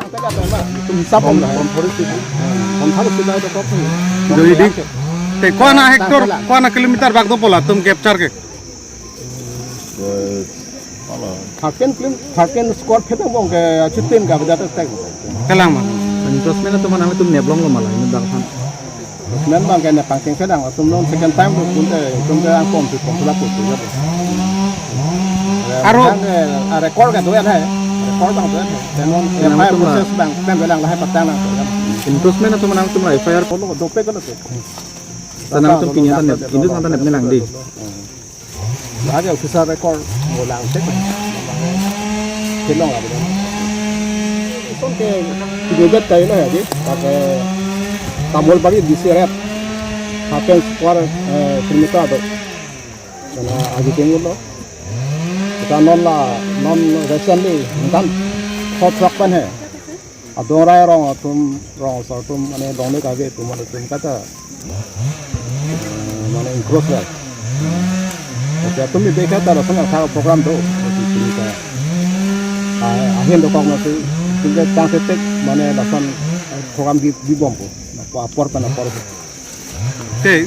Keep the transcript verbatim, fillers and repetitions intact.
Tum hisab om lah. Bom thori sih. Bom thori sih lah itu kok. Jadi di, te ko-an hektar, ko-an kilometer bak dopo latum capture ke? Eh, ala. Thirteen kilim, thirteen square feet bom ke chitin ka beda tek. Kalang ma. Encroachment atum nangtum neplonglo ma la, ini dak aphan. Encroachment abang ke nepangcheng sedang, latum non second time tu pun te, pun te angpom tu pom pula pun tu ya. Aro. Bang ke, ah, record ke do-an hai, record abang do-an hai. Tenon, nangtum F I R la process abang, pen belang lahai patang lang. Encroachment atum nangtum la F I R. Kolo dope kolo tu. Nangtum pini atan nep, ini atan nep melang di. Lake officer record mo lang cek. Kelong abang. Ison ke tiga belas kali lah ya, di. Pakai Tamulbari D C red. Hapen square, eh, kilometer tu. Karena agi tinggal lo. Kita non la, non recently, kan hot truck pen hai. Adong rai rong atum, rong so atum, mane dong ne kave atum, mane atum kata, eh, mane encroach rai. Oke, atum mi beka ta lason asa program do, atum mi ka, ah, ahin dokok nasi, tinggal chance tek, mane lason, eh, program bi, bi bom po, na po apor pa na apor po. Te,